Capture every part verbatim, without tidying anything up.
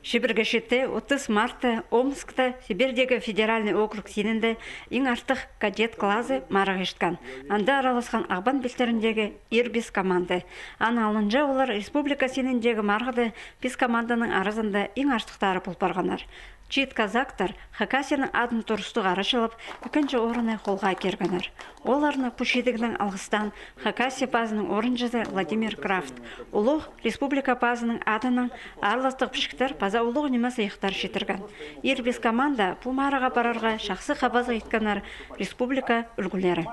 Чибіргі читте, отыс мартта, Омскта Сибирьдегі федеральный округ синінде иң артых кадет клазы марығ ирткен. Анда араласхан Ағбан пилтіріндегі «Ирбис» команда. Аның алнынҷа олар республика синіндегі марығда пис команданың аразында иң артыхтары пол парғаннар. Чиит казактар Хакасияның адын турыстығ арачылап, ікінҷі орынны холға киргеннер. Оларны пу чидігнең алғыстаан Хакасия пазының орынҷызы Владимир Крафт. Улуғ республика пазының адынаң аарластығ пічіктер паза улуғ ниме сыйыхтар читірген. «Ирбис» команда пу марығға парарға чахсы хабазығ иткеннер республика ӱлгӱлері.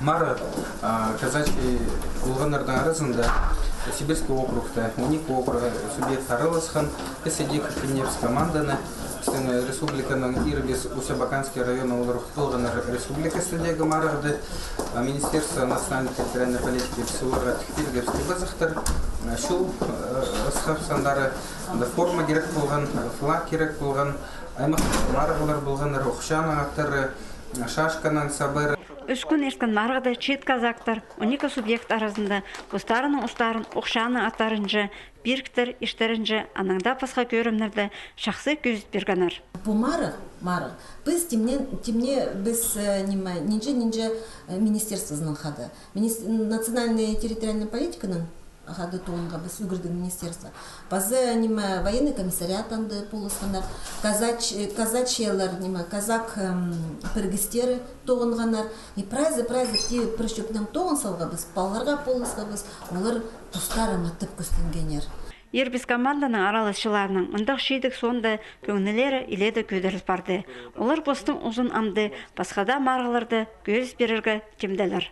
Марығ, а, казачий полғаннарның аразында Сибирский округта он ікі округ, э, субъект араласхан, піс ідӧк кӧмнебіс команданы, пістің, э, республиканың «Ирбис» Усть-Абаканский районы олар полғаннар республика істіндегі марығда, а, Министерство национальной территориальной политики піс оларға тікпирге піске пазыхтар, а, чул, э, ысхап сандары, анда форма кирек полған, флаг кирек полған, аймах марығлар полғаннар, охчаның аттары, шашканың сабары. Ӱс кӱн ирткен марығда чиит казактар он ікі субъект аразында постарының устарын охчаның аттарынҷа, пиріктер иштерінҷе, анаң даа пасха кӧрімнерде чахсы кӧзіт пиргеннер. Пу марығ, марығ. Піс тимнеен, тимнеен піс, э, ниме, нинҷе, нинҷе, э, министерствозынаң хада. Минист-, национальная территориальная политиканың хада тоғынғабыс, ӱгредіг министерство. Паза, ниме, военный комиссариат анда полысханнар, казач-, э, казачьялар, ниме, казак, эм, пірігістері тоғынғаннар. И прайзы, прайзы тее пір чӧптең тоғын салғабыс, палаларға полысхабыс, олар тустары матап кӱстенгеннер. «Ирбис» команданың араласчыларының мындағ чидіг соонда кӧңнілері иледе кӧдіріл парды. Олар постың узун амды пасха даа марығларда кӧзіт пирерге тимделер.